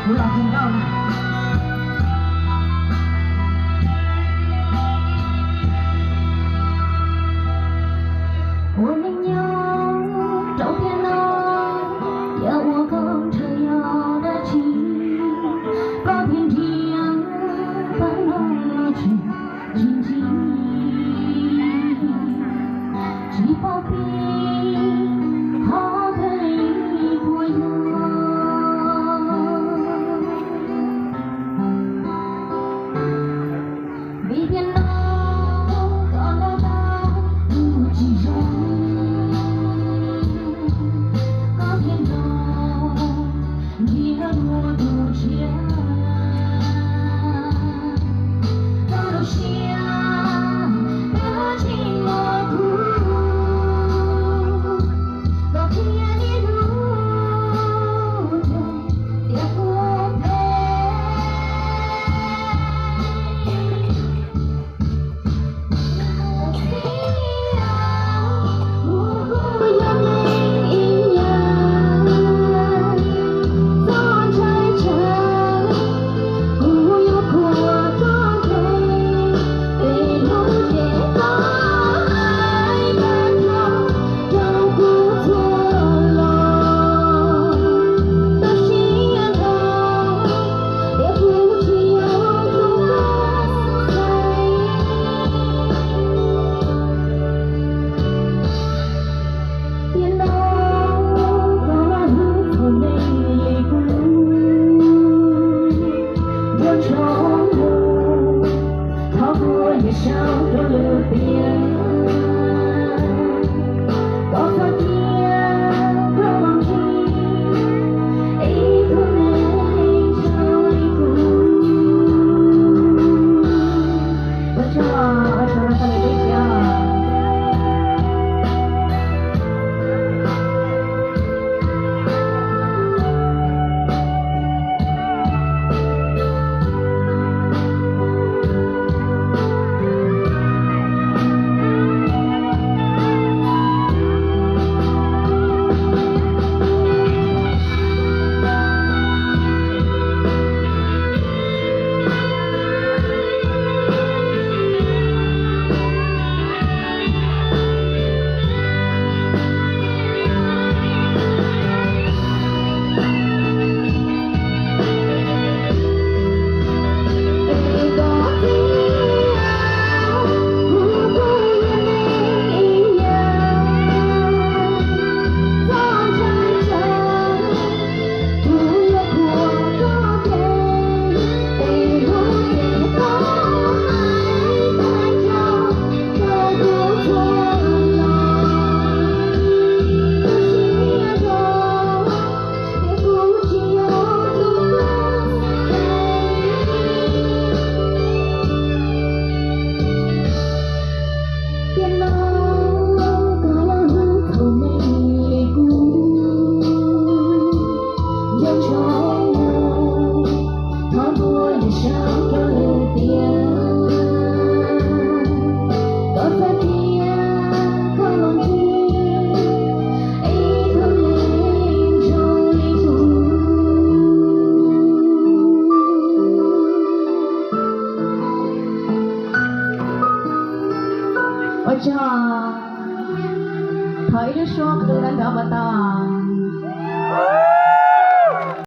Kuv los hu nkauj na. Ua neej nyob rau tiam no, yog ua koj ntshaw yog dab tsi, koj thiaj nrhiav pab no tsis, tsis ntsib, tsis paub pib qhov twg puas yog. Vim tiam no koj nrog tau kuv tsis zoo, koj thiaj nrog nrhiav dua tus tshiab. Koj lub siab twb tsis mloog kuv, koj qhia niaj hnub tias kuv phem. Tiam no koj los hu txog neeg li kuv, nco ntsoov mus, thov kuv yeej sau rau lwm tiam. Koj txhob cia koj los ntsib ib tug neeg zoo li kuv. Ua tsaug, ua tsaug rau txhua leej txhua tus. Tiam no koj los hu txog neeg li kuv, nco ntsoov mus, thov kuv yeej sau rau lwm tiam. Koj txhob cia koj los ntsib ib tug neeg zoo li kuv. Ua tsaug, thov ib lub suab qw rau nkawd puas tau?